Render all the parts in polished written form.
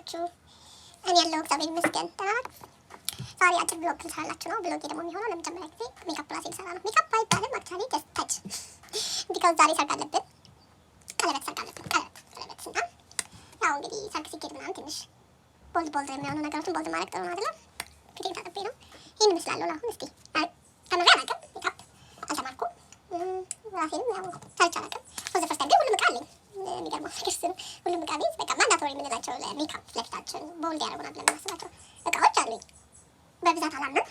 ናችሁ? እኔ ያለው እግዚአብሔር ይመስገን ደህና ናችሁ? ዛሬ አጭር vlog ልሰራላችሁ ነው። Vlog ደግሞ የሚሆነው ለመጀመሪያ ጊዜ ሜካፕ ራሴ ልሰራ ነው። ሜካፕ አይባልም actually, just touch, because ዛሬ ሰርግ አለብን። ቀለበት ሰርግ አለብን። ቀለበት እና ያው እንግዲህ ሰርግ ሲኬድ ምናምን ትንሽ bold bold የሚሆኑ ነገሮችን bold ማድረግ ጥሩ ነው አይደለም? ፊቴን ታጥቤ ነው ይህን እመስላለሁ። ለአሁን እስቲ ተምሬ አላውቅም፣ ሜካፕ አልተማርኩም። ራሴንም ያው ሰርቼ አላውቅም። For the first time ግን ሁሉም እቃ አለኝ። የሚገርመው ነገር እሱ ነው። ሁሉም እቃ ቤት በቃ mandatory የምንላቸው ለሜካፕ ለፊታችን bold ያደርጉናል ብለን የምናስባቸው እቃዎች አሉኝ። በብዛት አላምንም፣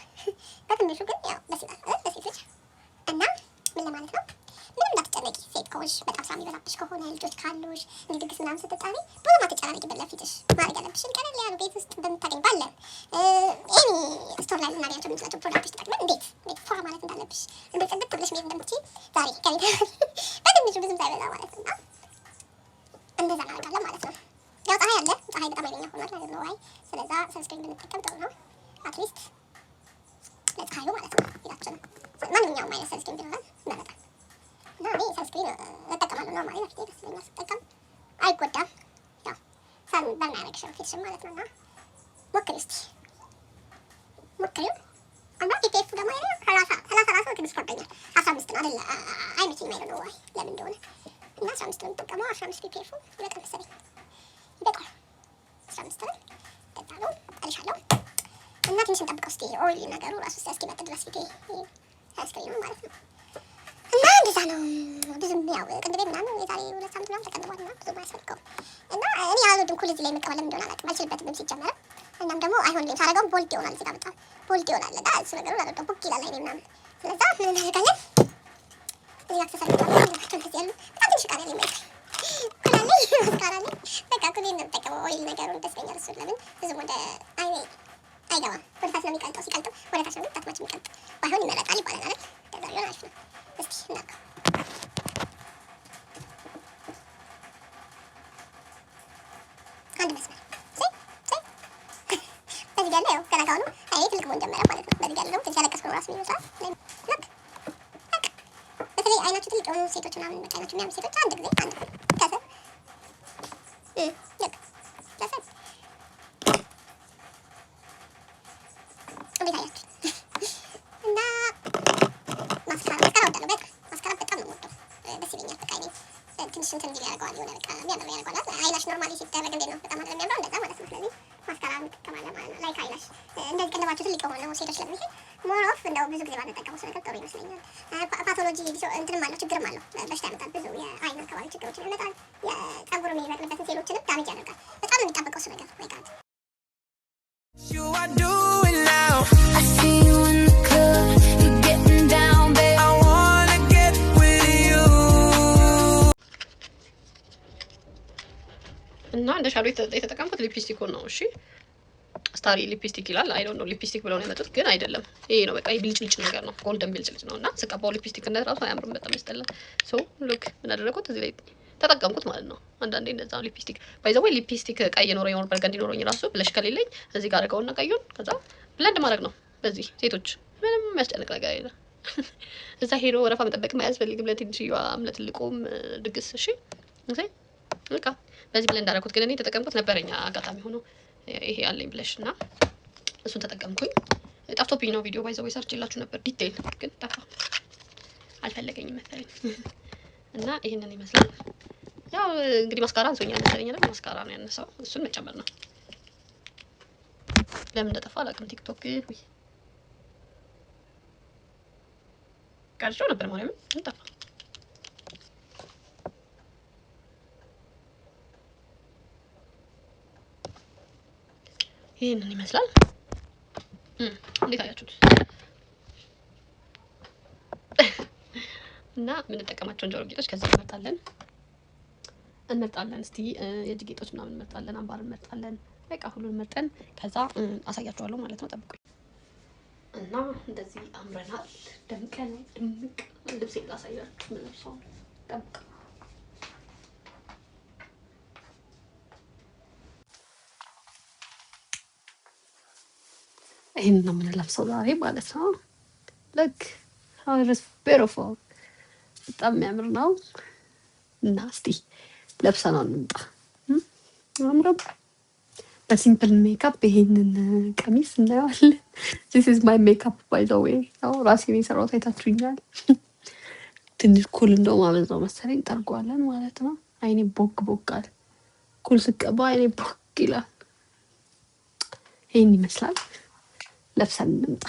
በትንሹ ግን ያው ደስ ይላል አይደል? ለሴት ልጅ እና ምን ለማለት ነው፣ ምንም እንዳትጨነቂ። ሴት ከሆንሽ፣ በጣም ስራ የሚበዛብሽ ከሆነ፣ ልጆች ካሉሽ፣ እንዲህ ድግስ ምናምን ስትጠሪ ብዙም አትጨናነቂበት። ለፊትሽ ማድረግ ያለብሽን ቀለል ያሉ ቤት ውስጥ በምታገኝ ባለን any store ላይ ልናገኛቸው የምንችላቸው product ኦች ተጠቅመን እንዴት ፏ ማለት እንዳለብሽ፣ እንዴት ጽድት ብለሽ መሄድ እንደምትችይ ዛሬ ከኔ በትንሹ ብዙም ሳይበዛ ማለት ነው እና እንደዛ እናደርጋለን ማለት ነው። ያው ፀሐይ አለ። ፀሐይ በጣም ኃይለኛ ሆኗል ማለት ነው። ዋይ ስለዛ sunscreen ብንጠቀም ጥሩ ነው። At least ለፀሐዩ ማለት ነው። ፊታችን ማንኛውም አይነት sunscreen ቢኖረን ይመረጣል። እና እኔ sunscreen እጠቀማለሁ normally ለፊቴ ደስ ይለኛል ስጠቀም አይጎዳም። ያው sun burn አያደርግሽም ፊትሽም ማለት ነው። እና ሞክሪ እስቲ ሞክሪው። እና SPF ደግሞ 30 30 ራሱ ትንሽ ከብዶኛል። 15 ነው አይደለ? አይመቸኝም። I don't know why ለምን እንደሆነ እና 15 ነው የምጠቀመው። 15 SPF ይበቃል መሰለኝ፣ ይበቃል። 15 ነው ጠጣ ነው ጠልሻለሁ። እና ትንሽ እንጠብቀው እስቲ oily ነገሩ ራሱ እስኪመጥ ድረስ ፊቴ sunscreen ኑ ማለት ነው። እና እንደዛ ነው። ብዙም ያው ቅንድቤ ምናምን የዛሬ 2 ሳምንት ምናምን ተቀንድቧል እና ብዙም አያስፈልገውም። እና እኔ አልወድም ኩል እዚህ ላይ መቀበል ለምን እንደሆነ አላውቅም፣ አልችልበትም ሲጀመርም። እናም ደግሞ አይሆንልኝም፣ ሳደርገውም bold ይሆናል፣ እዚህ ጋር በጣም bold ይሆናል እና እሱ ነገሩን አልወደውም፣ ቡክ ይላል አይኔ ምናምን። ስለዛ ምን እናደርጋለን? እዚህ ጋር accessory ዎች አሉ ናቸው እንደዚህ ያሉ በጣም ትንሽ እቃ ነው ያለኝ። ኩል አለኝ፣ mascara አለኝ። በቃ ኩሌን ነው የምጠቀመው። Oil ነገሩን ደስ ይለኛል። እሱን ለምን ብዙም ወደ አይኔ አይገባም። ወደ ታች ነው የሚቀልጠው። ሲቀልጠው ወደ ታች ነው ግን that much የሚቀልጥ ባይሆን ይመረጣል ይባላል አይደል? ከዛ ቢሆን አሪፍ ነው። እስኪ እናድርገው። አንድ መስመር በዚህ ጋር ያው ገና ካሁኑ አይኔ ትልቅ መሆን ጀመረ ማለት ነው። በዚህ ጋር ደግሞ ትንሽ ያለቀስኩ ነው ራሱ ይመስላል። Look, በተለይ አይናችሁ ትልቅ የሆኑ ሴቶች ምናምን በቃ አይናችሁ የሚያምር ሴቶች አንድ ጊዜ አንድ ከስር look ከስር እንዴት አያችሁ? እና mascara mascara እወዳለሁ በጣም mascara በጣም ነው የምወደው። ደስ ይለኛል። በቃ አይኔ ትንሽ እንትን እንዲል ያደርገዋል። የሆነ በቃ የሚያምር ያደርገዋል። Eyelash normally ሲደረግ እንዴት ነው በጣም አይደለም የሚያምረው? እንደዛ ማለት ነው። ስለዚህ mascara እንጠቀማለን ማለት ነው። Like eyelash እንደዚህ ቅንድባቸው ትልቅ የሆነ ሴቶች ለሚሄድ more of እንደው ብዙ ጊዜ ባንጠቀመው እሱ ነገር ጥሩ ይመስለኛል። Pathology እንትንም አለው ችግርም አለው። በሽታ ያመጣል። ብዙ የአይን አካባቢ ችግሮችን ያመጣል። የፀጉር የሚበቅልበትን ሴሎችንም damage ያደርጋል። በጣም ነው የሚጣበቀው እሱ ነገር my God. You are doing now. I see you in the club, you're getting down, babe. I wanna get with you. እና እንደ shadow የተጠቀምኩት ሊፕስቲኩን ነው። እሺ starry lipstick ይላል። I don't know lipstick ብለው ነው ያመጡት፣ ግን አይደለም። ይሄ ነው በቃ ብልጭልጭ ነገር ነው፣ golden ብልጭልጭ ነው። እና ስቀባው ሊፕስቲክነት ራሱ አያምርም፣ በጣም ያስጠላል። So look ምን አደረኩት እዚህ ላይ ተጠቀምኩት ማለት ነው። አንዳንዴ እንደዛ ነው። Lipstick by the way lipstick ቀይ ኖረኝ or burgundy ኖረኝ ራሱ blush ከሌለኝ እዚህ ጋር አድርገውና ቀዩን ከዛ blend ማድረግ ነው። በዚህ ሴቶች ምንም የሚያስጨንቅ ነገር የለም። እዛ ሄዶ ወረፋ መጠበቅም አያስፈልግም ለትንሽዬዋም ለትልቁም ድግስ። እሺ በቃ በዚህ blend አደረኩት። ግን እኔ የተጠቀምኩት ነበረኛ አጋጣሚ ሆኖ ይሄ ያለኝ blush እና እሱን ተጠቀምኩኝ። ጠፍቶብኝ ነው ቪዲዮ by the way ሰርቼላችሁ ነበር detail ግን ጠፋ፣ አልፈለገኝም መሰለኝ። እና ይህንን ይመስላል። ያው እንግዲህ mascara አንሶኛል መሰለኝ አይደል? Mascara ነው ያነሳው። እሱን መጨመር ነው። ለምን እንደጠፋ አላውቅም። ቲክቶክ ግን ውይ ቀርጬው ነበር ማርያምን ግን ጠፋ። ይህንን ይመስላል። እንዴት አያችሁት? እና የምንጠቀማቸውን ጆሮ ጌጦች ከዚህ እንመርጣለን እንመርጣለን። እስቲ የእጅ ጌጦች ምናምን እንመርጣለን፣ አምባር እንመርጣለን። በቃ ሁሉን መርጠን ከዛ አሳያችኋለሁ ማለት ነው። ጠብቁኝ። እና እንደዚህ አምረናል፣ ደምቀን ድምቅ። ልብሴ ላሳያችሁ የምለብሰው ጠብቅ። ይህን ነው የምንለብሰው ዛሬ ማለት ነው። Look how it is beautiful፣ በጣም የሚያምር ነው። እና እስቲ ለብሰነው እንምጣ። አምረም በ simple makeup ይሄንን ቀሚስ እናየዋለን። This is my makeup, by the way። ያው ራሴን የሰራሁት አይታችሁኛል። ትንሽ ኩል እንደውም አበዛው መሰለኝ፣ ጠርጓለን ማለት ነው። አይኔ ቦግ ቦግ አለ። ኩል ስቀባ አይኔ ቦግ ይላል። ይህን ይመስላል። ለብሰን እንምጣ።